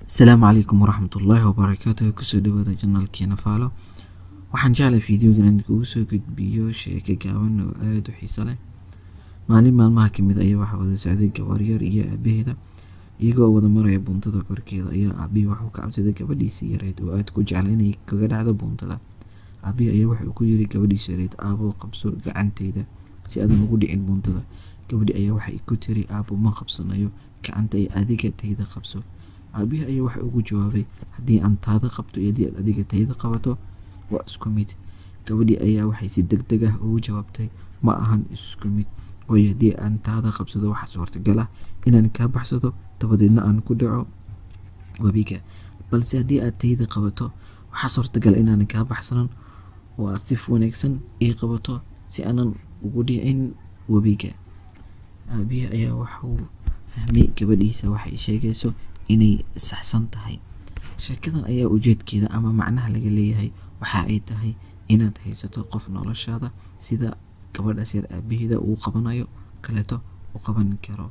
Asalaamu calaykum waraxmatullaahi wabarakaatuh. Kusoo dhawaada channelkeena Faalo. Waxaan jeclahay fiidiyogan inaan kugu soo gudbiyo sheeko gaaban oo aad u xiiso leh. Maalin maalmaha ka mid ayaa waxaa wada socday gabar yar iyo aabaheeda. Iyagoo wada maraya buundada korkeeda ayaa aabihii wuxuu ka cabsaday gabadhiisii yareyd oo aad ku jecel inay kaga dhacdo buundada. Aabihii ayaa wuxuu ku yiri gabadhiisa yareyd, "Aabo, qabso gacanteyda si aadan ugu dhicin buundada." Gabadhii ayaa waxay ku tiri, "Aabo, ma qabsanayo gacanta ee adiga tayda qabso." Aabihii ayaa waxa ugu jawaabay, "Haddii aan taada qabto iyo haddii aad adiga tayda qabato waa isku mid." Gabadhii ayaa waxay si degdeg ah ugu jawaabtay, "Ma ahan isku mid, waayo haddii aan taada qabsado waxaa suurtagal ah inaan kaa baxsado, dabadeedna aan ku dhaco webiga. Balse haddii aad tayda qabato waxaa suurtagal inaanan kaa baxsanan oo aad si wanaagsan ii qabato si aanan ugu dhicin webiga." Aabihii ayaa wuxuu fahmay gabadhiisa waxay sheegayso inay saxsan tahay. Sheekadan ayaa ujeedkeeda ama macnaha laga leeyahay waxa ay tahay inaad haysato qof noloshaada sida gabadhaas yar aabaheeda uu qabanayo kaleeto u qaban karo.